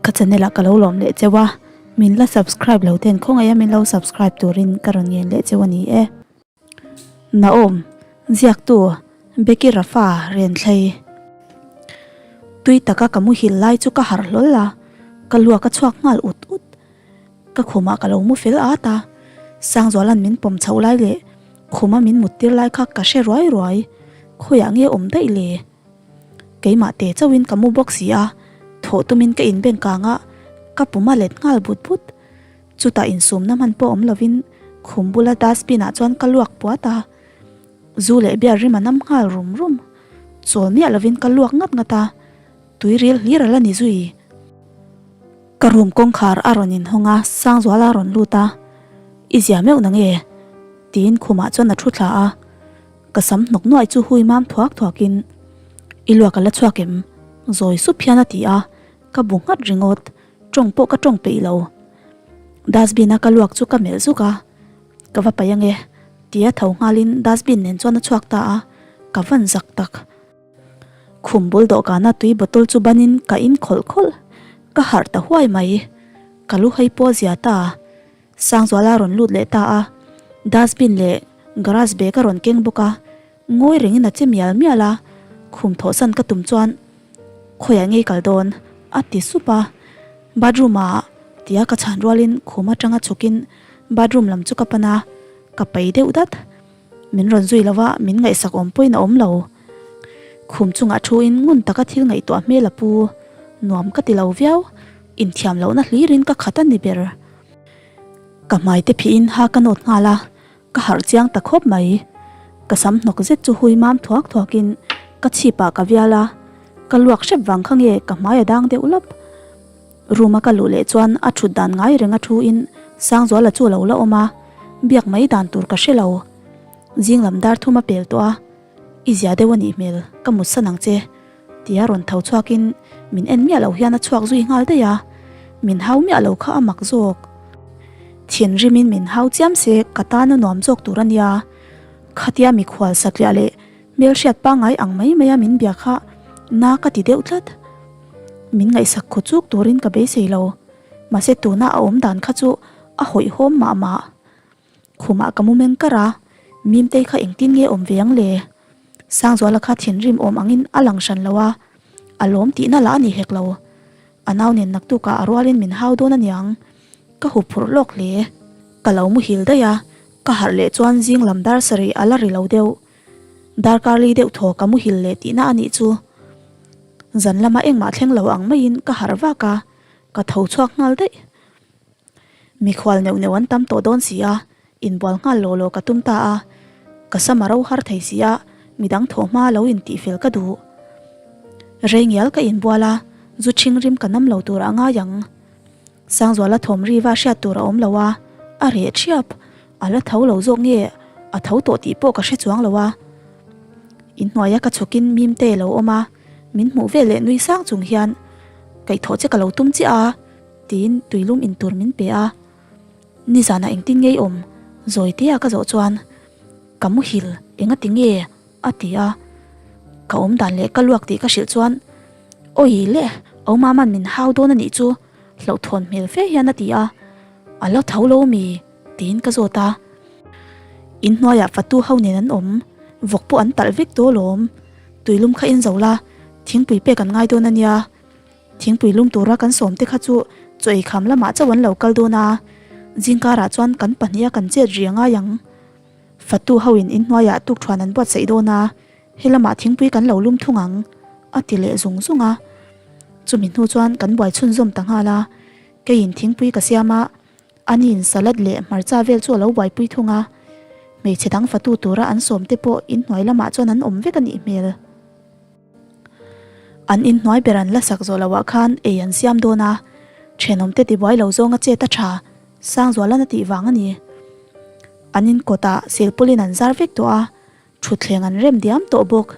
Ka channel ah ka lo lawm leh cheu a, min la subscribe lo ten khawngaih a min lo subscribe turin ka rawn ngen leh cheu a ni e. Naom, ziaktu Becky Rafa Renthlei. Tui taka ka muhil lai chu ka harh hlawl a, ka luak a chhuak nghal ut ut. Ka khumah ka lo mu fel at a, Sangzuala'n min pawm chhoh lai leh khuma min mut tir lai kha ka hre ruai ruai, khawiah nge awm daih le? Keimah te chauhin ka mu bawk si a, thawh tumin ka inbeng kang a, ka pum a let nghal but but. Chutah insumna hman pawh awm lovin khum bula dustbin ah chuan ka luak puat a, zu leh beer rim a nam nghal rum rum. Chawl miah lovin ka luak ngat ngat a, tui ril hlir a la ni zui. Ka room kawngkhar a rawn inhawng a, Sangzuala a rawn lut a, I zia meuh na nge? tiin khumah chuan a thu thla a, ka sam hnawk nuaih chu hui mam thuak thuakin, I luak a la chhuak em? Zawi sup hian a ti a, ka bu nghat ringawt, tawng pawh ka tawng peih lo. Dustbin a ka luak chu ka melh zuk a, Ka va paih ange, tia tho nghalin dustbin nen chuan a chhuak ta a, ka van zak tak. Khum bul dawhkana tui bottle chu banin ka in khawlh khawlh, ka harh ta huai mai. Ka lu hei pawh zia ta. Sangzuala rawn lut leh ta a, dustbin leh garage bag a rawn keng bawk a, ngawi rengin a che mial mial a, khum thawhsan ka tum chuan khawiah ngei kal dawn a ti sup a, bathroom ah tia ka chhan rualin khum atanga chhukin bathroom lam chu ka pan a, ka pai deuh dat. Min rawn zui lo va, min ngaihsak awm pawhin a awm lo. Khum chungah thuin ngun taka thil ngaihtuah hmel a pu. Nuam ka ti lo viau, inthiam lohna hlirin ka khat a ni ber. Ka hmai te phihin ha ka nawt nghal a, ka harh chiang ta khawp mai. Ka sam hnawk zet chu hui mam thuak thuakin ka chhipah ka vial a, ka luak hrep vang kha nge ka hmai a dang deuh lawp. Room a ka luh leh chuan a thut dan ngai reng a thu in Sangzuala chu a lo la awm a, biak mai dan tur ka hre lo. Zing lam dar thum a pel tawh a, I zia deuh a nih hmel, ka mut san ang che, tia rawn tho chhuak in min en miah loh hian a chhuak zui nghal daih a, min hau miah lo kha a mak zawk. Thinrim in min hau chiam se ka tan a nuam zawk tur a nia, khatia mikhual satliah leh hmelhriat pangngai ang mai mai a min bia kha na ka ti deuh tlat. Min ngaihsak khaw chuk turin ka beisei lo, mahse tuna a awm dan kha chu a hawihhawm mah mah. Khumah ka mu meng kar a, Mimtei kha engtin nge awm ve ang le? Sangzuala kha thinrim awm angin a lang hran lo a, a lawm tihna lah a ni hek lo. A nau nen naktukah a rualin min hau dawn a niang, ka huphurh lawk hle. Ka lo muhil daih a, ka harh leh chuan zing lam dar sarih a la ri lo deuh. Darkar li deuh thaw ka muhil leh tihna a nih chu. Zan lama engmah thleng lo ang maiin ka harh vak a, ka tho chhuak nghal daih. Mikhual neuh neuh an tam tawh dawn si a, inbual nghal law law ka tum ta a. Ka sam a ro har thei si a, midang thawh hma lo intihfel ka duh. Rei ngial ka inbual a, zu ṭhing rim ka nam lo tur a ngai ang. Sangzuala thawm riva hriat tur a awm lo a, a reh ṭhiap. A la tho lo zawk nge a tho tawh tih pawh ka hre chuang lo a. Inhnuaia ka chhukin Mimte lo awm a, min hmuh vel leh nui sang chung hian kaihthawh che ka lo tum chiah a tiin tuilum in tur min pe a. Nizanah engtin ngei awm Zawitea ka zawh chuan ka muhil engati nge a ti a. Ka awm dan leh ka luak tih ka hrilh chuan Awi le, Aumaman min hau dawn a nih chu hlauhthawn hmel fe hian a ti a. A la tho lo mi? Tiin ka zawt a. Inhnuaiah fatu ho nen an awm, vawk pawh an talh vek tawh alawm. Tuilum kha in zo la, thingpui pek an ngai dawn a nia. Thingpui lum tura kan sawm te kha chu chaw ei kham lamah chauh an lo kal dawn a, zingkarah chuan kan pahniha kan chet ri a ngai ang. Fatu ho in inhnuaiah tukthuan an buatsaih dawn a, helamah thingpui kan lo lum thung ang, a ti leh zung zung a. Chumi hnu chuan kan buai chhunzawm ta nghal a, keiin thingpui ka siam a, Ani'n salad leh hmarcha vel chu a lo buaipui thung a, hmeichhe dang fatu tura an sawm te pawh inhnuai lamah chuan an awm vek a nih hmel. An inhnuai ber an la sak zawh loh ah khan ei an siam dawn a, thenawmte tibuai lo zawnga chet a tha, Sangzualan a tih vang a ni. An inkawtah silpawlin an zar vek tawh a, Thutthleng an rem diam tawh bawk,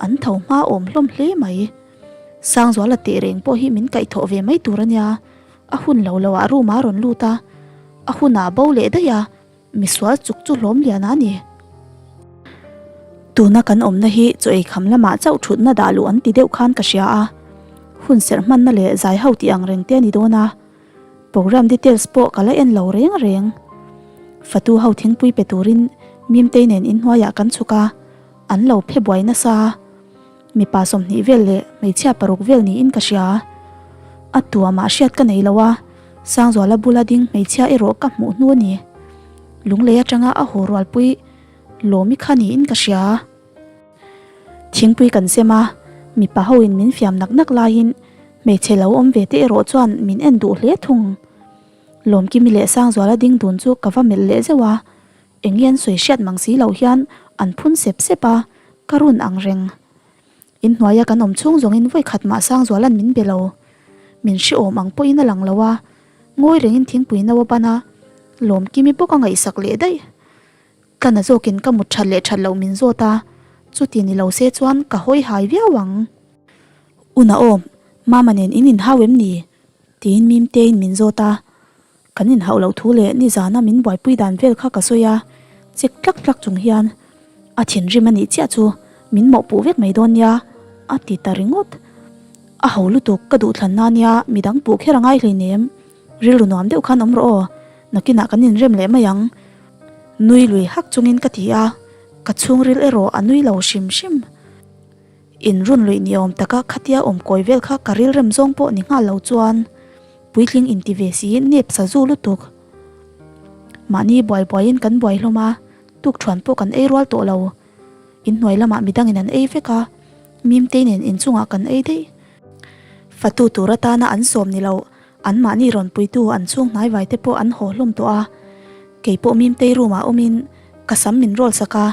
an tho hma awm hlawm hle mai. Sangzuala teh reng pawh hi min kaihthawh ve mai tur a nia, a hun lo lo ah room ah a rawn lut a, a hun ah bo leh daih a, misual chuk chu hlawm lian a ni. Tuna kan awmna hi chaw ei kham lamah chauh thutna dah luh an ti deuh khan ka hria a. Hun serh hmanna leh zai ho tih ang reng te a ni dawn a, programme details pawh ka la en lo reng reng. Fatu ho thingpui pe turin Mimtei nen inhnuaiah kan chhuk a, an lo phe buai nasa. Mipa 20 vel leh hmeichhia paruk vel niin ka hria. A tuamah hriat ka nei lo a, Sangzuala bula ding hmeichhia erawh ka hmuh hnu a ni. Lunglei atanga a haw rualpui Lawmi kha niin ka hria. Thingpui kan sem a, mipa hoin min fiam nak nak laiin hmeichhe lo awm ve te erawh chuan min en duh hle thung. Lawmkimi leh Sangzuala ding dun chu ka va melh leh zeuh a, Eng nge an sawi hriat mang si loh hian an phun sep sep a, ka run ang reng. Inhnuaia kan awm chhung zawngin vawi khat mah Sangzuala'n min be lo. Min hrehawm ang pawhin a lang lo a, ngawi rengin thingpui no a ban a, Lawmkimi bawk a ngaihsak leh daih. Tlana zawkin ka mut that leh that loh min zawt a, chuti ni lo se chuan ka hawi hai viau ang. Una aw, Mama nen in inhau em ni? tiin Mimteiin min zawt a. Kan inhauh loh thu leh nizana min buaipui dan vel kha ka sawi a, chek tlak tlak chung hian a thinrim a nih chiah chu min mawhpuh vek mai dawn nia a ti ta ringawt. A ho lutuk ka duhthlan na nia midang puh kher a ngai hleinem, rilru nuam deuh khan awm rawh aw, nakinah kan inrem leh mai ang. Nui lui hak chungin ka ti a, ka chhungril erawh a nui lo hrim hrim. Inrun luih ni awm taka khatia awm kawi vel kha ka rilrem zawng pawh ni nghal lo chuan puitling inti ve si nep sa zu lutuk. Mahni buai buaiin kan buai hlawm a, tukṭhuan pawh kan ei rual tawh lo. Inhnuai lamah midangin an ei vek a, Mimtei nen inchungah kan ei daih. Fatu tur atana an sawm ni lo, anmahni rawn puitu an chhung hnaivai te pawh an haw hlawm tawh a. Kei pawh Mimtei room ah awmin ka sam min roll sak a.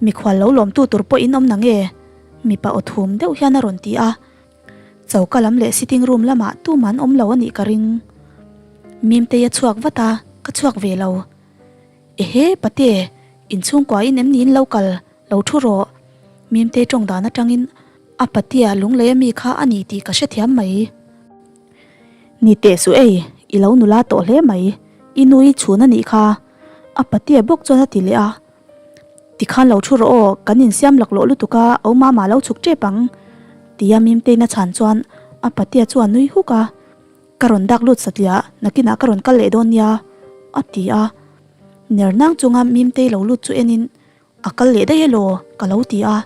Mikhual lo lawmtu tur pawh in awm na nge? Mipa aw thum deuh hian a rawn ti a. Choka lam leh sitting room lamah tuman awm lo a nih ka ring. Mimtei a chhuak vat a, ka chhuak ve lo. Ehe Pate, inchhungkua in em ni in lo kal, lo thu rawh. Mimtei tawng dan atangin a patea lunglei ami kha a ni tih ka hrethiam mai. Ni teh suh ei, i lo nula tawh hle mai, i nu i chhun a nih kha. A patea bawk chuan a ti leh a. Tikhan lo thu rawh aw, kan insiam laklawh lutuk a, au mama lo chhuk tep ang. Tia Mimteina chhan chuan a patea chu a nui huk a. Ka rawn dak lut satliah, nakinah ka rawn kal leh dawn nia, a ti a. Ner nang chunga Mimtei lo lut chu enin A kal leh daih elaw? ka lo ti a.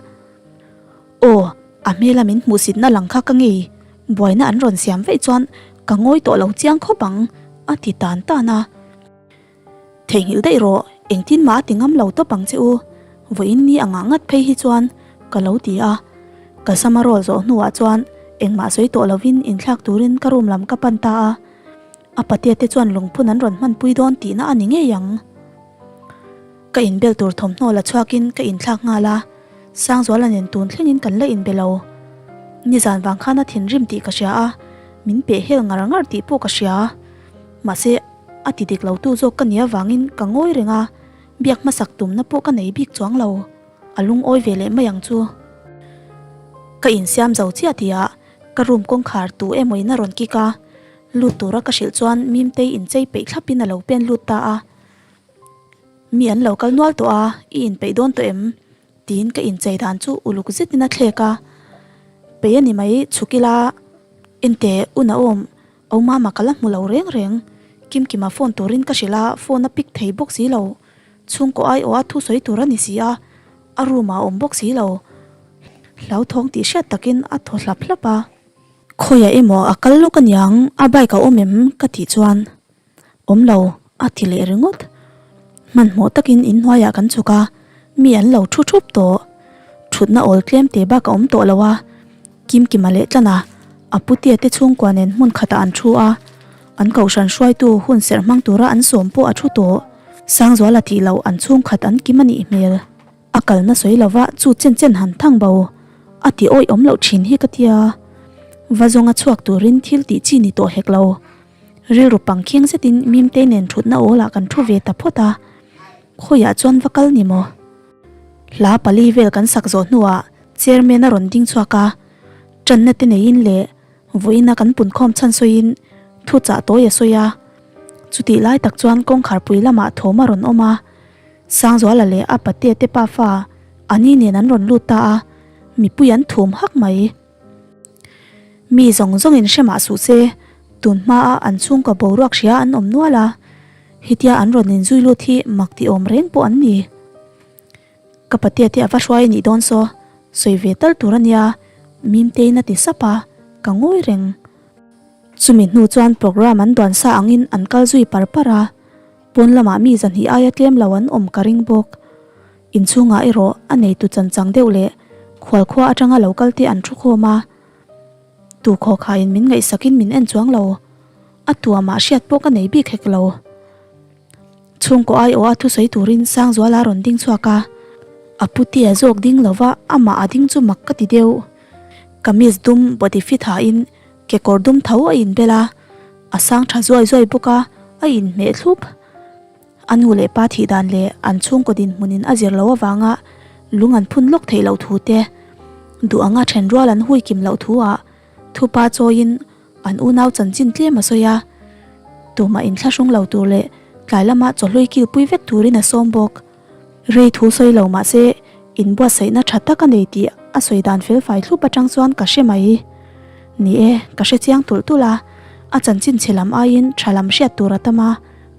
Aw, a hmela min hmuhsitna lang kha ka ngei, buaina an rawn siam veih chuan ka ngawi tawh lo chiang khawp ang, a ti tan tan a. Theihnghilh daih rawh, engtin mah a ti ngam lo tawp ang che u, vawiin ni angah ngat phei hi chuan, ka lo ti a. Ka sama rawl zawh hnuah chuan engmah sawi tawh lovin inthlak turin ka room lam ka pan ta a. A patea te chuan lungphun an rawn hmanpui dawn tihna a ni ngei ang. Ka inbel tur thawmhnaw la chhuakin ka inthlak nghal a, Sangzuala nen tun thlengin kan la inbe lo. Nizan vang khan a thinrim tih ka hria a, min peh hel ngar ngar tih pawh ka hria. Mahse, a ti dik lo tu zawk ka nih avangin ka ngawi reng a, biak hmasak tumna pawh ka nei bik chuang lo. A lungawi ve leh mai ang chu. Ka insiam zo chiah tihah ka room kawngkhar tu emawin a rawn kik a, lut tura ka hrilh chuan Mimtei inchei peih thlapin a lo pen lut ta a. Mi an lo kal nual tawh a, i inpeih dawn tawh em? Tiin ka inchei dan chu uluk zetin a thlek a. Peih a ni mai, chhuk ila. Ente, u Naom, au mama ka la hmu lo reng reng. Kimkima phone turin ka hrilh a, phone a pick thei bawk si lo. Chhungkaw aiawh a thusawi tur a ni si a, a room ah a awm bawk si lo. Hlauthawng tih hriat takin a thaw hlap hlap a. Khawiah emaw a kal lawk aniang, a bike a awm em? Ka tih chuan. Awm lo, a ti leh ringawt. Hmanhmawh takin inhnuaiah kan chhuk a, mi an lo thu thup tawh. Thutna awl tlem te bak a awm tawh lo a, Kimkima leh Tlana, a putea te chhungkua nen hmun khatah an thu a, an kohhran hruaitu hun serh hmang tura an sawm pawh a thu tawh. Sangzuala tih loh an chhungkhat an kim a nih hmel. A kalna sawi lova chu chen chen han thang bo a ti awih awm loh thin hi ka tia. Va zawnga chhuak turin thil tih chi ni tawh hek lo. Rilru pangkhing zetin Mimtei nen thutna awlah kan thu ve ta phawt a, khawiah chuan va kal ni maw? Hla pali vel kan sak zawh hnuah chairman a rawn ding chhuak a, tanna te neiin leh vawiina kan punkhawm chhan sawiin thu chah tawi a sawi a. Chutih lai tak chuan kawngkharpui lamah thawm a rawn awm a, Sangzuala leh a patea te pafa ani nen an rawn lut ta a, mipui an thum hak mai. Mi zawng zawngin hre mah suh se, tun hmaa an chhungkaw boruak hria an awm nual a, hetia an rawn inzui lut hi mak ti awm reng pawh an ni. Ka patea te a va hruai a nih dawn saw, sawi ve tal tur a nia, Mimteiin a ti sap a, ka ngawi reng. Chumi hnu chuan programme an duan sa angin an kal zui par par a, pawn lamah mi zahnih aia tlem lo an awm ka ring bawk. Inchhungah erawh a neitu chanchang deuh leh khualkhua atanga lo kal te an thu khawm a, tu khawkhain min ngaihsakin min en chuang lo, a tuamah hriat pawh ka nei bik hek lo. Chhungkaw aiawha thusawi turin Sangzuala rawn ding chhuak a, a putea zawk ding lova amah a ding chu mak ka ti deuh. Kamis dum body fit hain kekawr dum tho a inbel a, a sang tha zuai zuai bawk a, a inhmeh thlup. A nu leh pa thih dan leh an chhungkaw dinhmunin a zir loh avanga lung an phun lawk theih loh thu te, duh anga then rual an hui kim loh thu ah thupa chawiin an unau chanchin tlem a sawi a. Tumah inthlahrung lo tur leh tlai lama chawhlui kilpui vek turin a sawm bawk. Rei thu sawi lo mah se inbuatsaihna tha tak a nei tih a sawi dan felfai thlup atang chuan ka hre mai. Ni e, ka hre chiang tulh tulh a, a chanchin chhe lam aiin tha lam hriat tur a tam a,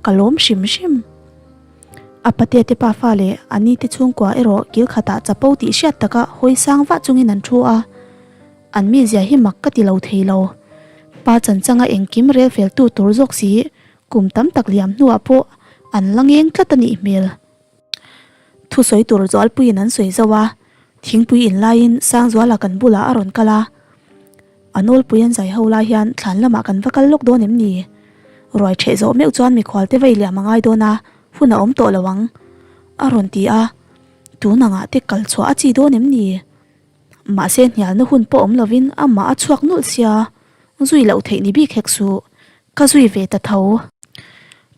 ka lawm hrim hrim. A patea te pafa leh a ni te chhungkua erawh kil khatah chapo tih hriat taka hawi sang vah chungin an thu a, an mizia hi mak ka ti lo thei lo. Pa chanchanga engkim rel fel tu tur zawk si kum tam tak liam hnuah pawh an la ngeng tlat a nih hmel. Thusawi tur Zualpuiin an sawi zauh a, thingpui in laiin Sangzuala kan bulah a rawn kal a. A nawlpui an zai ho lai hian thlan lamah kan va kal lawk dawn em ni? Ruai ṭheh zawh meuh chuan mikhual te vei liam a ngai dawn a, hun a awm tawh lo ang, a rawn ti a. Tun angah te kal chhuah a chi dawn em ni? Mahse hnialna hun pawh awm lovin amah a chhuak nulh sia, zui loh theih ni bik hek suh, ka zui ve ta tho.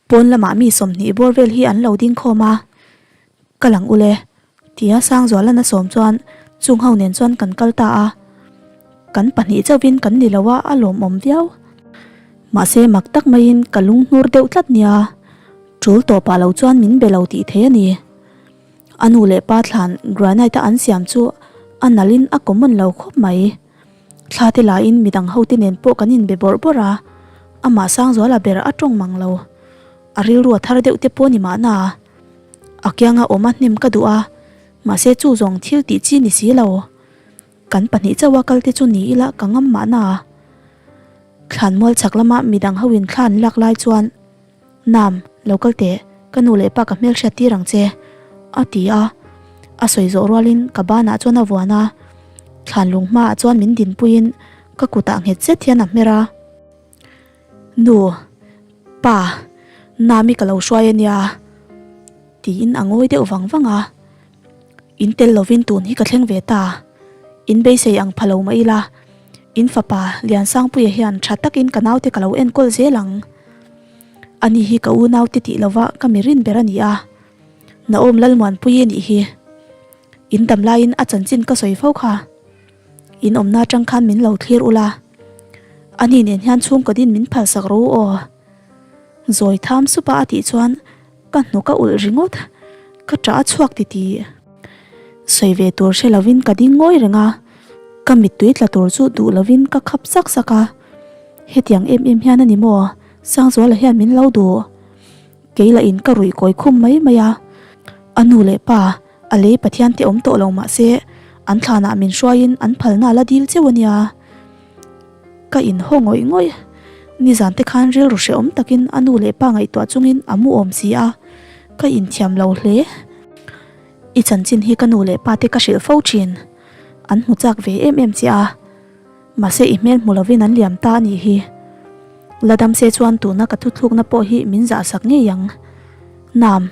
Pawn lamah mi 20 bawr vel hi an lo ding khawm a, Ka lang ule, tia Sangzualan a sawm chuan chung ho nen chuan kan kal ta a, kan pahnih chauhin kan ni lo a, a lawmawm viau. Mahse mak tak maiin ka lung hnur deuh tlat nia, tul tawpah lo chuan min be lo tih thei a ni. A nu leh pa thlan granite a an siam chu a nalhin a common lo khawp mai. Thla te lahin midang ho te nen pawh kan inbe bawrh bawrh a, amah Sangzuala ber a tawng mang lo. A rilru a thar deuh te pawh ni mahna. A kianga awm a hnem ka duh a, mahse chu zawng thil tih chi ni si lo. Kan pahnih chauh a kal te chu ni ila ka ngam mahna. Thlan mual chhak lama midang ho in thla an lak lai chuan Nam, lo kal teh, ka nu leh pa ka hmelhriat tir ang che, a ti a. A sawi zawh rualin ka banah chuan a vuan a, thlan lung hmaah chuan min dinpuiin ka kutah nghet zet hian a hmer a. Nu, pa, Nami ka lo hruai a nia, tiin a ngawi deuh vang vang a. In tel lovin tun hi ka thleng ve ta. In beisei ang pha lo mah ila, in fapa Liansangpuia hian tha takin ka naute ka lo enkawl zel ang. Ani hi ka unaute tih lova ka mi rin ber a ni a, Naom Lalmuanpuii a nih hi. In dam laiin a chanchin ka sawi fo kha. In awmna atang khan min lo thlir ula. Ani nen hian chhungkaw din min phalsak rawh u aw. Zawi tham supa a tih chuan Ka hnuk a ulh ringawt, ka ṭah a chhuak ti tih. Sawi ve tur hre lovin ka ding ngawi reng a, ka mittui tla tur chu duh lovin ka khap sak sak a. Hetiang em em hian a ni maw, Sangzuala hian min lo duh. Kei lah in ka ruih kawi khum mai mai a, a nu leh pa, a lei Pathian te awm tawh lo mah se, an thlanah min hruaiin an phalna la dil cheu a nia. Ka inhaw ngawih ngawih. Nizan te khan rilru hrehawm takin a nu leh pa ngaihtuah chungin a mu awm si a, ka inthiam lo hle. I chanchin hi ka nu leh pa te ka hrilh fo thin. An hmu chak ve em em che a, mahse i hmel hmu lovin an liam ta a nih hi. La dam se chuan tuna ka thuthlukna pawh hi min zahsak ngei ang. Nam,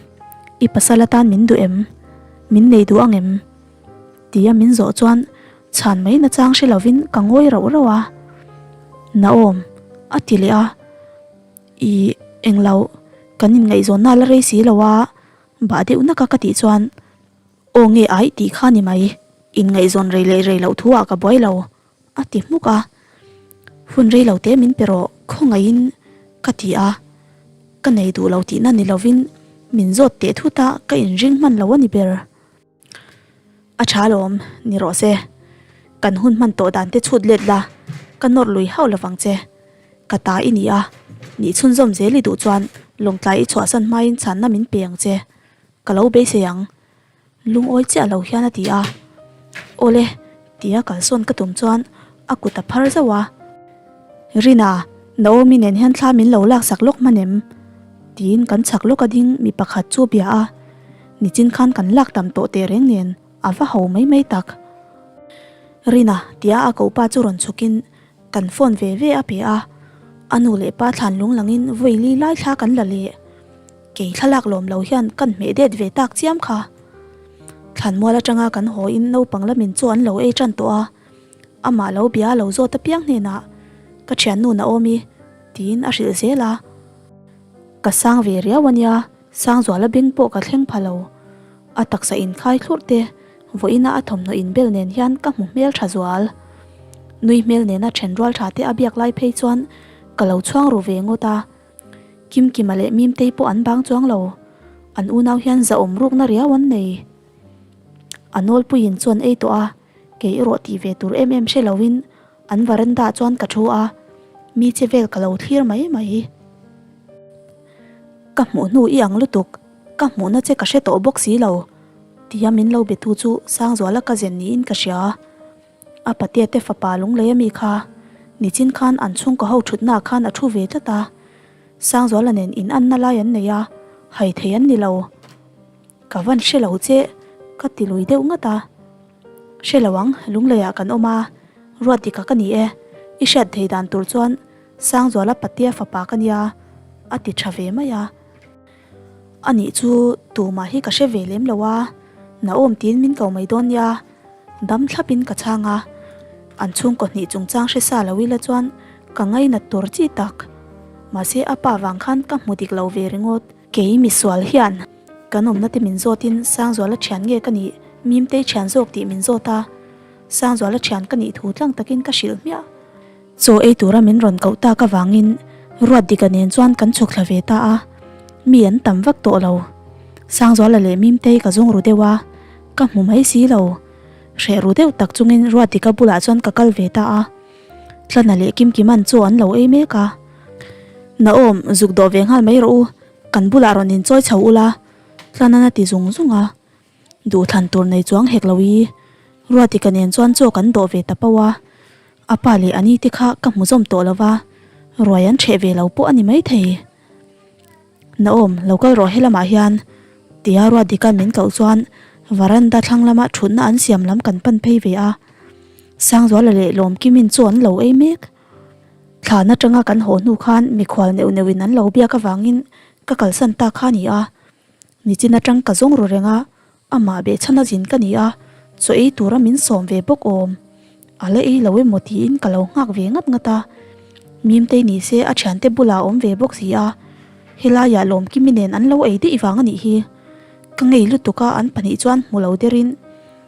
i pasal atan min duh em? Min nei duh ang em? Tia min zawh chuan Chhan mai nachang hre lovin ka ngawi rauh rauh a, Naom, a ti leh a, I englo, kan inngaihzawnna la rei si lo a, bah deuh naka ka tih chuan, Aw nge aih tih kha ni mai, inngaihzawn rei leh rei loh thu ah ka buai lo, a ti hmuk a, Hun rei lo te min pe rawh, khawngaihin ka ti a, ka nei duh lo tihna ni lovin min zawt teh thut a, ka inring hman lo a ni ber. A tha alawm, ni rawh se. Kan hun hman tawh dan te chhut let la. Ka nawr lui hauh lovang che. Ka ta i ni a, nih chhunzawm zel i duh chuan lawngtlai i chhuahsan hmain chhanna min pe ang che. Ka lo beisei ang. Lungawi chiah lo hian a ti a. Awle, tia kalsawn ka tum chuan a kut a phar zauh a. Rina, Naomi nen hian thla min lo laksak lawk hman em? Tiin kan chhak lawk a ding mi pakhat chu bia a. Nichin khan kan lak tam tawh teh reng nen a va ho mai mai tak. Rina, tia a kopa chu rawn chhukin kan phone ve ve a pe a. A nu leh pa thlan lung langin vawi li lai thla kan la leh. Kei thlalak lawm lo hian kan hmeh det ve tak chiam kha. Thlanmual atanga kan haw in naupang lamin chaw an lo ei tan tawh a, amah lo bia lo zawt apiang hnenah ka thiannu Naomi tiin a hrilh zel a. Ka sang ve riau a nia, Sangzuala beng pawh ka thleng pha lo. A taksa inkhai thlurh te, vawiina a thawmhnaw inbel nen hian ka hmu hmel tha zual. Nui hmel nena then rual tha te a biak lai phei chuan ka lo chhuang ru ve ngawt a. Kimkima leh Mimtei pawh an bang chuang lo. An unau hian zahawm rukna riau an nei. A nawlpuiin chuan ei tawh a, kei erawh tih ve tur em em hre loin an veranda ah chuan ka thu a, mi che vel ka lo thlir mai mai. Ka hmuh hnu i ang lutuk, ka hmuhna che ka hre tawh bawk si lo, tia min lo betu chu Sangzuala ka zen niin ka hria. A patea te fapa lunglei ami kha nichin khan an chhungkaw ho thutna ah khan a thu ve tlat a, Sangzuala nen in anna lai an nei a, hai thei an ni lo. Ka van hre lo che ka ti lui deuh ngat a. Hre lo ang, lunglei ah kan awm a, Ruatdika ka ni e, i hriat thei dan tur chuan Sangzuala patea fapa ka nia a ti tha ve mai a. A nih chu tumah hi ka hre ve lem lo a, Naom tiin min ko mai dawn nia, dam thlap in ka chhang a, an chhungkaw hnih chungchang hre sa lo ila chuan ka ngainat tur chi tak. Mahse a pa vang khan ka hmu dik lo ve ringawt. Kei misual hian kan awmna te min zawt in Sangzuala thian nge ka nih, Mimtei thian zawk tih min zawt a, Sangzuala thian ka nih thu tlang takin ka hrilh hmiah. Chaw ei tura min rawn koh tak avangin Ruatdika nen chuan kan chhuk thla ve ta a, mi an tam vak tawh lo. Sangzuala leh Mimtei ka zawng ru deuh a, ka hmu mai si lo. Hreh ru deuh tak chungin Ruatdika bulah chuan ka kal ve ta a, Tlana leh Kimkiman chaw an lo ei mek a. Naawm, zuk dawh ve nghal mai rawh u, kan bulah rawn inchawi chho ula, Tlana'n a ti zung zung a. Duhthlan tur nei chuang hek lo i, Ruatika nen chuan chaw kan dawh ve ta pauh a, a pa leh a ni te kha ka hmu zawm tawh lo va, ruai an ṭheh ve lo pawh a ni maithei. Naom, lo kal rawh helamah hian, tia Ruatdika'n min koh chuan varanda thlang lama ṭhutna an siam lam kan pan phei ve a, Sangzuala leh Lawmkimin chaw an lo ei mek. Thlan aṭanga kan haw hnu khan mikhual neuh neuhin an lo biak avangin ka kalsan ta kha a ni a. Nichin atang ka zawng ru reng a, amah behchhan a zin ka ni a, chaw ei tura min sawm ve bawk awm. A la ei lo emaw tiin ka lo nghak ve ngat ngat a. Mimtei ni se a thiante bulah a awm ve bawk si a, helaiah Lawmkimi nen an lo ei daih vang a nih hi. Ka ngei lutuk a an pahnih chuan hmu lo derin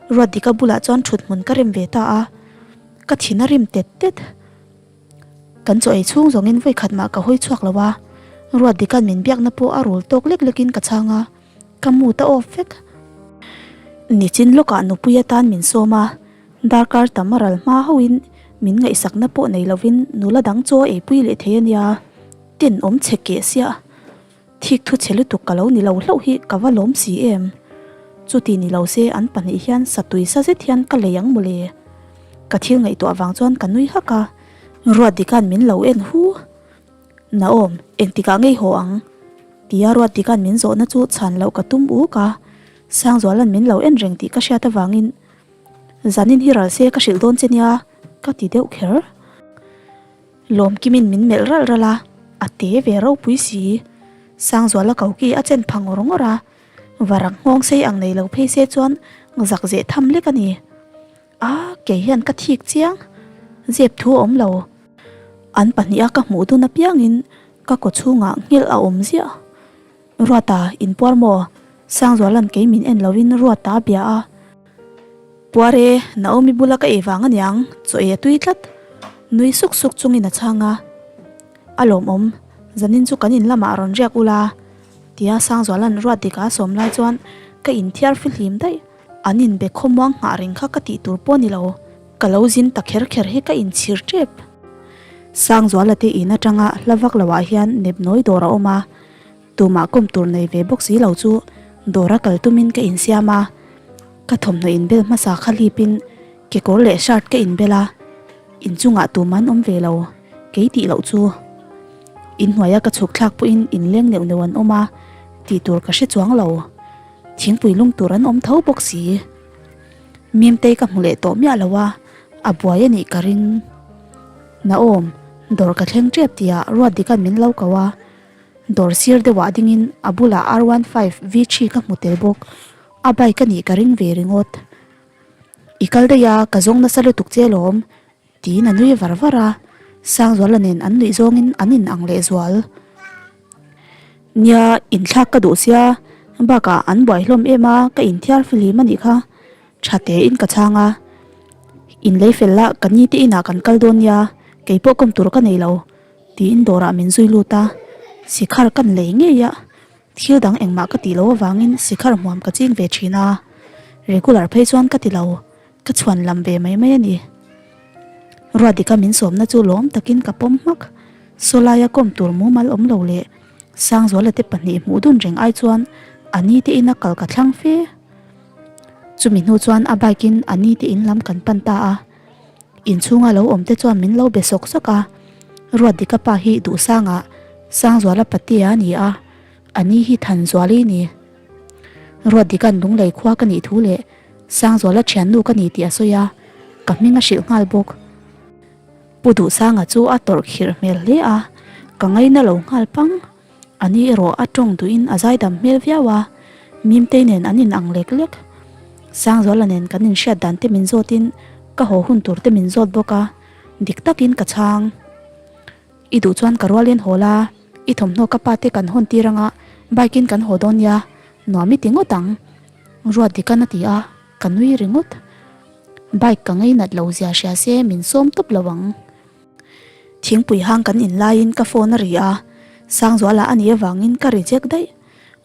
Ruatdika bulah chuan thut hmun ka rem ve ta a, ka thin a rim tet tet. Kan chaw ei chhung zawngin vawi khat mah ka hawi chhuak lo a, Ruatdika'n min biakna pawh a rul tawk lek lekin ka chhang a, ka mood a off vek. Nichin lawkah nupui atan min sawm a, darkar tam a ral hma hauhin min ngaihsakna pawh nei lovin nula dang chaw a eipui leh thei a nia, tenawm chhe keh siah. Thik thu chhe lutuk ka lo ni lo hlauh hi ka va lawm si em? Chuti ni lo se an pahnih hian satui sa zet hian ka lei ang mawle. Ka thil ngaihtuah vang chuan ka nui hak a, Ruatdika'n min lo en hu. Naom, engtikah ngei haw ang? Tia Ruatdika'n min zawhna chu chhan loh ka tum uk a, Sangzuala'n min lo en reng tih ka hriat avangin Zanin hi ral se ka hrilh dawn che nia ka ti deuh kher. Lawmkimin min melh ralh ralh a, a te ve ropui si. Sangzuala koki a chen pha ngawr ngawr a, varak nghawng sei ang nei lo phei se chuan zak zeh tham lek a ni. A, kei hian ka thik chiang, zep thu a awm lo. An pahniha ka hmuh dun apiangin ka kaw chhungah nghilh a awm ziah. Ruata, inpuar maw? Sangzuala'n kei min en lovin Ruata a bia a. Puar e, Naomi bula ka ei vang aniang, chaw ei a tui tlat. Nui suk suk chungin a chhang a. A lawmawm, zanin chu kan in lamah rawn riak ula, tia Sangzuala'n Ruatdika a sawm lai chuan ka inthiar fihlim daih. An inbe khawmuang nghah reng kha ka tih tur pawh a ni lo, ka lo zin ta kher kher hi ka inchhir tep. Sangzuala te in atanga hla vak lo ah hian nepnawi dawr a awm a, tumah kawm tur nei ve bawk si lo chu dawr a kal tumin ka insiam a, ka thawmhnaw inbel hmasa kha hlipin kekawr leh shirt ka inbel a, inchungah tumah an awm ve lo, kei tih loh chu. Inhnuaia ka chhuk thlak pawhin inleng neuh neuh an awm a, tih tur ka hre chuang lo. Thingpui lung tur an awm tho bawk si. Mimtei ka hmu leh tawh miah lo a, a buai a nih ka ring. Naawm, dawr ka thleng tep tihah Ruatdika'n min lo ko a, dawr sir deuhah dingin a bulah R one five V three ka hmu tel bawk. A bike a nih ka ring ve ringawt. I kal daih a, ka zawng nasa lutuk che alawm. Tiin a nui var var a, Sangzuala nen an nuih zawngin an in ang lehzual. Nia, inthlak ka duh sia, bakah an buai hlawm em a, ka inthiar fihlim a nih kha, tha tein ka chhang a. In lei fel lah ka ni te inah kan kal dawn nia, kei pawh kawm tur ka nei lo, tiin dawrah min zui lut a, sikhar kan lei ngei a, thil dang engmah ka tih loh avangin sikhar hmuam ka ching ve thin a, regular phei chuan ka ti lo. Ka chhuan lam ve mai mai a ni. Ruatdika min sawmna chu lawm takin ka pawm hmak. Sawlaia kawm tur mumal awm lo leh Sangzuala te pahnih hmuh dun reng ai chuan a ni te ina kal ka thlang fe. Chumi hnu chuan a bike in a ni te in lam kan pan ta a. Inchhunga lo awm te chuan min lo be sawk sawk a. Ruatdika pa hi Duhsanga Sangzuala patea a ni a, a ni hi Thanzuali a ni. Ruatdika'n Lunglei khua ka nih thu leh Sangzuala thiannu ka ni tih a sawi a, ka hming a hrilh nghal bawk. Pu Duhsanga chu a tawrh khirh hmel hle a, ka ngaina lo nghal pang. A ni erawh a tawng duhin a zaidam hmel viau a, Mimtei nen an in ang lek lek. Sangzuala nen kan inhriat dan te min zawtin ka haw hun tur te min zawt bawk a, dik takin ka chhang. I duh chuan ka rualin haw la, i thawmhnaw ka pa te kan hawn tir anga bike in kan haw dawn nia, nuam i ti ngawt ang. Ruatdika'n a ti a, ka nui ringawt. Bike ka ngainat lo zia hria se min sawm tawp lo ang. Thingpui hang kan in laiin ka phone a ri a, Sangzuala a nih avangin ka reject daih.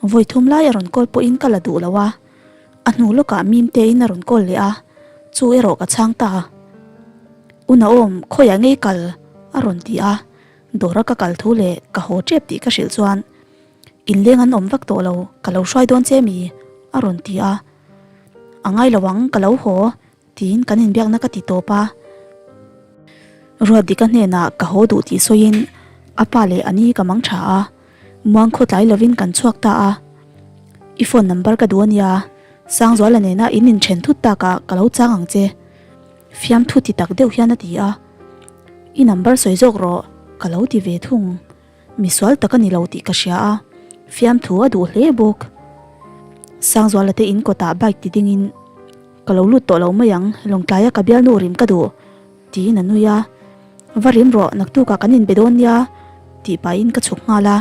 Vawi thum lai a rawn call pawhin ka la duh lo a, a hnu lawkah Mimtein a rawn call leh a, chu erawh ka chhang ta. U Naom, khawiah ngei kal? a rawn ti a, dawra ka kal thu leh ka haw tep tih ka hrilh chuan Inleng an awm vak tawh lo, ka lo hruai dawn che mi? a rawn ti a, A ngai lo ang, ka lo haw tiin kan inbiakna ka ti tawp a. Ruatdika hnenah ka haw duh tih sawiin a pa leh a ni ka mang tha a, muang khawtlai lovin kan chhuak ta a. I phone number ka duh a nia, Sangzuala nena in inthen thut takah ka lo chang ang che. Fiamthu ti tak deuh hian a ti a, I number sawi zawk rawh ka lo ti ve thung. Misual tak a ni lo tih ka hria a, fiamthu a duh hle bawk. Sangzuala te in kawtah bike ti dingin, Ka lo lut tawh lo mai ang, Lawngtlaia ka bialnu rim ka duh, tiin a nui a. Va rim rawh, naktukah kan inbe dawn nia, tih pahin ka chhuk nghal a,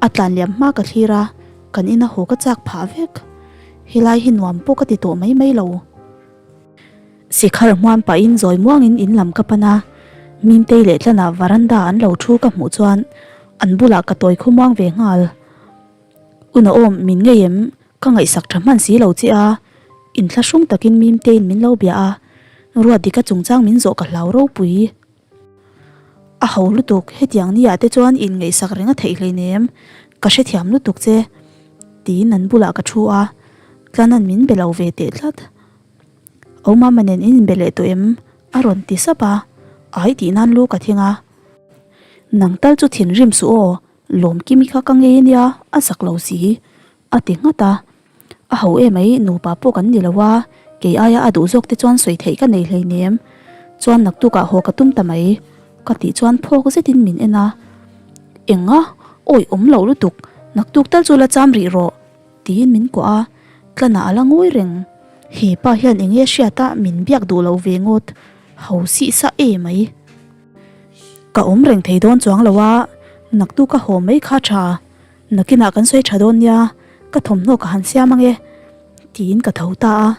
a tlan liam hma ka thlir a, kan ina haw ka chak phah vek. Helai hi nuam pawh ka ti tawh mai mai lo. Sikhar hmuam pahin zawi muangin in lam ka pan a, Mimtei leh Tlana varanda an lo thu ka hmuh chuan an bulah ka tawi khawmuang ve nghal. Unaawm, min ngei em? Ka ngaihsak tha hman si lo che a, inthlahrung takin Mimteiin min lo bia a, Ruatdika chungchang min zawh ka hlau ropui. A ho lutuk, hetiang ni ah te chuan in ngaihsak reng a theih hleinem, ka hrethiam lutuk che, tiin an bulah ka thu a, Tlana'n min be lo ve teh tlat. Aw mama nen in inbe leh tawh em? A rawn ti sap a, ai tih nan lu ka thing a. Nang tal chu thinrim suh aw, Lawmkimi kha ka ngei ania, a zak lo si, a ti nghat a. A ho emai, nupa pawh kan ni lo a, kei aia a duh zawk te chuan sawi theih ka nei hleinem. Chuan naktukah haw ka tum ta mai, ka tih chuan phawk zetin min en a. Eng a, awi awm lo lutuk, naktuk tal chu la cham rih rawh. Tiin min kuah a, Tlanah a la ngawi reng. He pa hian eng nge hriat a min biak duh lo ve ngawt, ho sih sa e mai. Ka awm reng thei dawn chuang lo a, naktu ka haw mai kha tha, nakinah kan sawi tha dawn nia, ka thawmhnaw ka han siam ange, tiin ka tho ta a.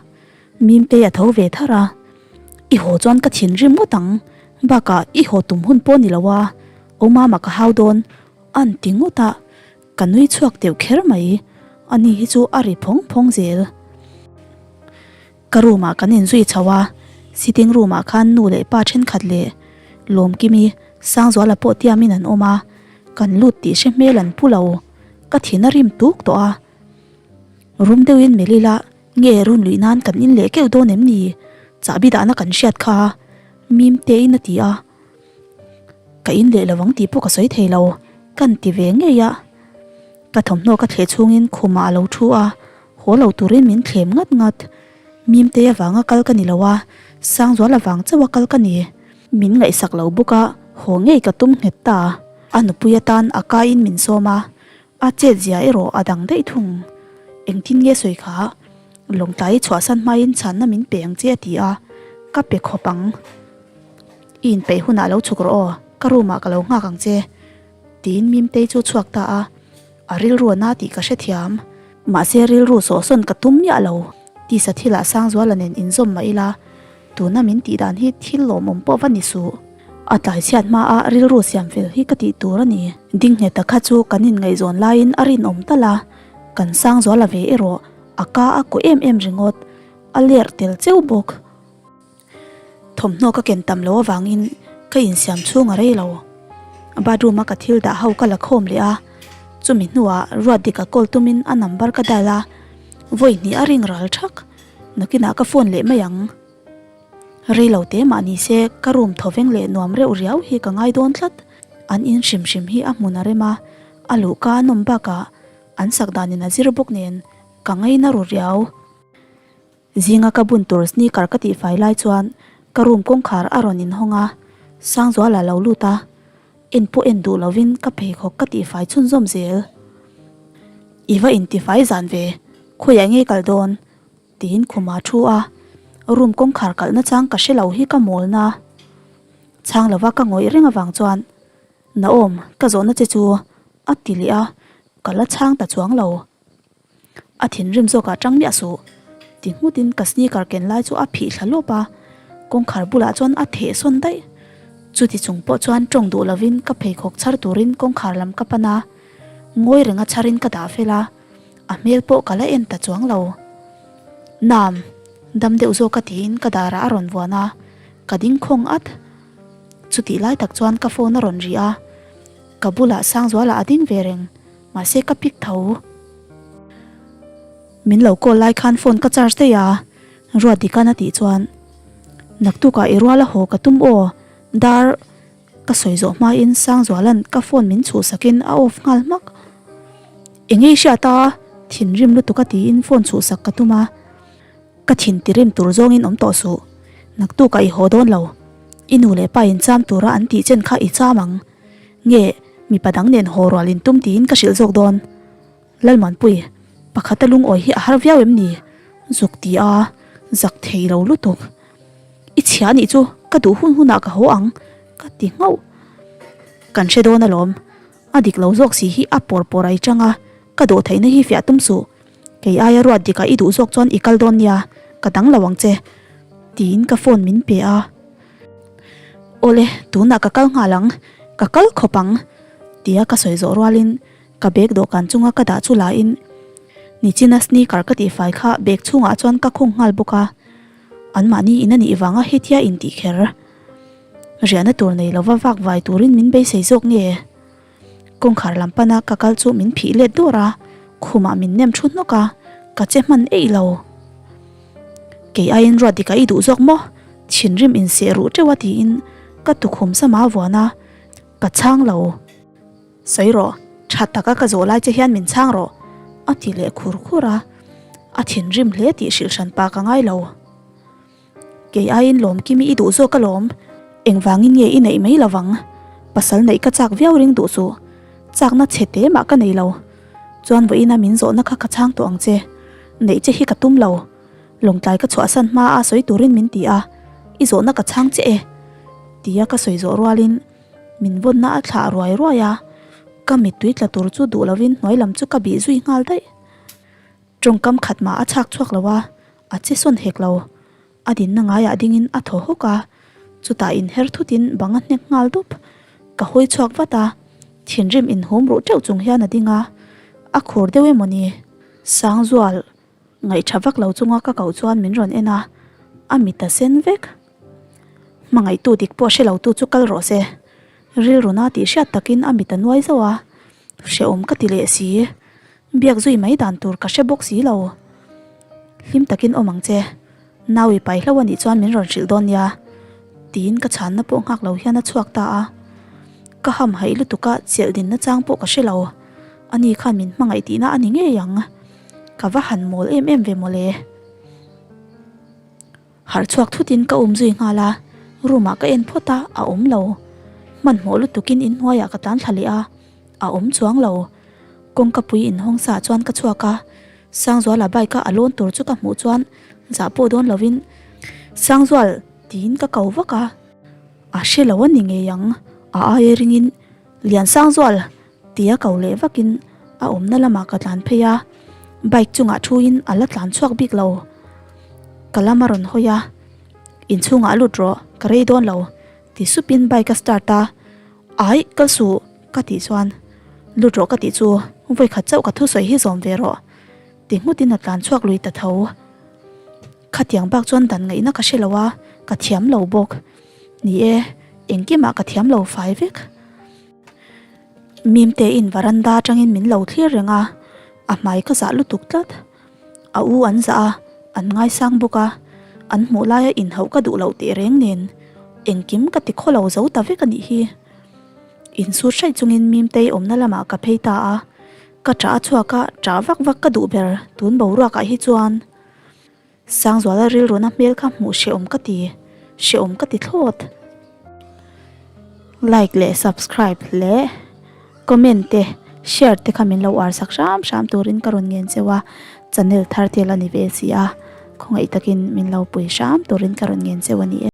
Mimtei a tho ve thar a, I haw chuan ka thinrim ngawt ang, bakah i haw tum hun pawh ni lo a, Awmama ka hau dawn, a'n ti ngawt a. Ka nui chhuak deuh kher mai, ani hi chu a ri phawng phawng zel. Ka room ah kan inzui chho a, sitting room ah khan nu leh pa thenkhat leh Lawmkimi, Sangzuala pawh tiamin an awm a, kan lut tih hre hmel an pu lo. Ka thin a rim tuk tawh a. Rum deuhin melh ila nge run luih nan kan in leh keuh dawn em ni? Chahbi dahna kan hriat kha Mim tein a ti a. Ka in leh lo ang tih pawh ka sawi thei lo, kan ti ve ngei a. Ka thawmhnaw ka thleh chhungin khumah a lo thu a, haw lo turin min thlem ngat ngat. Mimtei avanga kal ka ni lo a, Sangzuala vang chauha kal ka ni. Min ngaihsak lo bawk a, haw ngei ka tum nghet ta. A nupui atan a kaiin min sawm a, a chet zia erawh a dang daih thung. Engtin nge sawi kha? Lawngtlai chhuahsan hmain chhanna min pe ang che a ti a, ka pe khawp ang. I inpeih hunah lo chhuk rawh aw, ka room ah ka lo nghak ang che. Tiin Mimtei chu chhuak ta a, a rilru a na tih ka hrethiam. Mahse rilru sawhsawn ka tum miah lo. Tisa thilah Sangzuala nen inzawm mah ila, tuna min tih dan hi thil lawmawm pawh va ni suh. A tlai chhiat hmaa rilru siam fel hi ka tih tur a ni. Dingngheta kha chu kan inngaihzawn laiin a rinawm tal a, kan Sangzuala ve erawh a ka a kaw em em ringawt, a lerh tel cheu bawk. Thawmhnaw ka ken tam loh avangin ka insiam chhung a rei lo. Bathroom a ka thil dah ho ka la khawm leh a, chumi hnuah Ruatdika call tumin a number ka dial a, vawi hnih a ring ral thak. Nakinah ka phone leh mai ang. Rei lo te mah ni se ka room thawveng leh nuam reuh riau hi ka ngai dawn tlat. An in hrim hrim hi a hmun a rem a, a luhka a nawm bakah an sak danin a zir bawk nen ka ngaina ru riau. Zinga ka bun tur sneaker ka tihfai lai chuan ka room kawngkhar a rawn inhawng a, Sangzuala lo lut a, en pawh en duh lovin ka pheikhawk ka tihfai chhunzawm zel. I va intifai zan ve, khawiah nge kal dawn? tiin khuma thu a, room kawngkhar kalhna chang ka hre lo hi ka mawlna. Chhang lova ka ngawih reng avang chuan, Naawm, ka zawhna che chu a ti leh a, ka la chhang ta chuang lo. A thinrim zawkah tang miah suh. Ti nghutin ka sneaker ken lai chu a phih thla lawp a, kawngkhar bulah chuan a theh sawn daih. Chuti chung pawh chuan tawng duh lovin ka pheikhawk chhar turin kawngkhar lam ka pan a, ngawi renga chharin ka dah fel a, a hmel pawh ka la en ta chuang lo. Nam, dam deuh zawk a tiin ka darah a rawn vuan a, ka ding khawng at. Chutih lai tak chuan ka phone a rawn ri a, ka bulah Sangzuala a ding ve reng. Mahse ka pick tho. Min lo call lai khan phone ka charge daih a, Ruatdika'n a tih chuan Naktukah i rual a haw ka tum aw, dar ka sawi zawh hmain Sangzuala'n ka phone min chhuhsakin a off nghal hmak. Eng nge i hriat a? Thinrim lutuk a tiin phone chhuhsak ka tum a. Ka thin tirim tur zawngin awm tawh suh. Naktukah i haw dawn lo. I nu leh pa in cham tura an tih chen kha i cham ang. Nge mipa dang nen haw rual in tum tiin ka hrilh zawk dawn. Lalmanpui, pakhata lungawi hi a har viau em ni? Zuk ti a, zak thei lo lutuk. I chhia anih chu ka duh hun hunah ka haw ang, ka ti nghauh. Kan hre dawn alawm, a dik lo zawk si hi a pawr pawr ai chang a, ka dawh theihna hi fiah tum suh. Kei aia ruat dikah i duh zawk chuan i kal dawn nia, ka dang lo ang che, tiin ka phone min pe a. Awle, tunah ka kal nghal ang, ka kal khawp ang, tia ka sawi zawh rualin ka bag dawhkan chunga ka dah chu lain nichina sneaker ka tihfai kha bag chhungah chuan ka khung nghal bawk a, anmahni in a nih vanga hetia intih kher riahna tur nei lova vak vai turin min beisei zawk nge? Kawngkhar lam pana ka kal chu min phih let dawr a, khumah min nem thu hnawk a, ka che hman eih lo. Kei aiin ruat dikah i duh zawk maw? Thinrim inseh ruh teuh a tiin ka tukhum sama vuan a, ka chhang lo. Sawi rawh, tha taka ka zawh lai che hian min chhang rawh, a ti leh khur khur a, a thinrim hle tih hrilh hran pa ka ngai lo. Kei aiin lawmkimi i duh zawk alawm, engvangin nge i neih mai lovang? Pasal neih ka chak viau ring duh suh, chakna chhe te mah ka nei lo. Chuan vawiina min zawhna kha ka chhang tawh ang che, neih che hi ka tum lo. Lawngtlai ka chhuahsan hma a sawi turin min ti a, i zawhna ka chhang che e. Tia ka sawi zawh rualin min vawnna a thlah ruai ruai a, ka mittui tla tur chu duh lovin hnuai lam chu ka bih zui nghal daih. Tawngkam khat mah a chhak chhuak lo a, a che sawn hek lo. A dinna ngaiah dingin a thaw hawk a, chutah inher thutin bang a hnek nghal dup. Ka hawi chhuak vat a, thinrim inhum ruh teuh chung hian a ding a, a khur deuh emaw ni? Sangzual ngaihṭha vak lo chunga ka koh chuan min rawn en a, a mit a sen vek. Hmangaihtu dik pawh hre lotu chu kal rawh se. Rilruna tih hriat takin a mit a nuai zauh a, hrehawm ka ti leh si. Biak zui mai dan tur ka hre bawk si lo. Hlim takin awm ang che. Nau i pai hlo a nih chuan min rawn hrilh dawn nia. Tiin ka chhanna pawh nghak lo hian a chhuak ta a. Ka ham haih lutuk a, chelh dinna chang pawh ka hre lo. Ani khan min hmangaih tihna a ni ngei ang. Ka va han mawl em em ve mawle. Harh chhuak thutin ka um zui nghal a, room ah ka en phawt a, a awm lo. Hmanhmawh lutukin inhnuaiah ka tlan thla leh a, a awm chuang lo. Kawngka pui inhawng sa chuan ka chhuak a, Sangzuala bike a a lawn tur chu ka hmuh chuan zah pawh dawn lovin Sangzual tiin ka ko vak a. A hre lo a ni ngei ang, a aia ringin Liansangzual tia ko leh vakin a awmna lamah ka tlan phei a, bike chungah thuin a la tlan chhuak bik lo. Ka lam a rawn hawi a, Inchhungah lut rawh, ka rei dawn lo ti supin bike a start a, Aih, kal suh ka tih chuan Lut rawh ka tih chu vawikhat chauh ka thusawi hi zawm ve rawh ti nghutin a tlan chhuak lui ta tho. Khatiang bak chuan dan ngaihna ka hre lo a, ka thiam lo bawk. Ni e, engkimah ka thiam lo fai vek. Mimte in varanda atangin min lo thlir reng a, a hmai ka zah lutuk tlat. A u an zah a, an ngaisang bawk a, an hmuh laia inhauh ka duh loh teh reng nen engkim ka ti khaw lo zo ta vek a nih hi. Insut hraih chungin Mimtei awmna lamah ka phei ta a, ka ṭah a chhuak a, ṭah vak vak ka duh ber tun boruakah hi chuan. Sangzuala rilruna hmel kha hmuh hrehawm ka ti, hrehawm ka ti thlawt. Like leh subscribe leh comment te share te kha min lo uar sak hram hram turin ka rawn ngen cheu a, channel thar te la ni ve si a, khawngaih takin min lo pui hram turin ka rawn ngen cheu a ni e.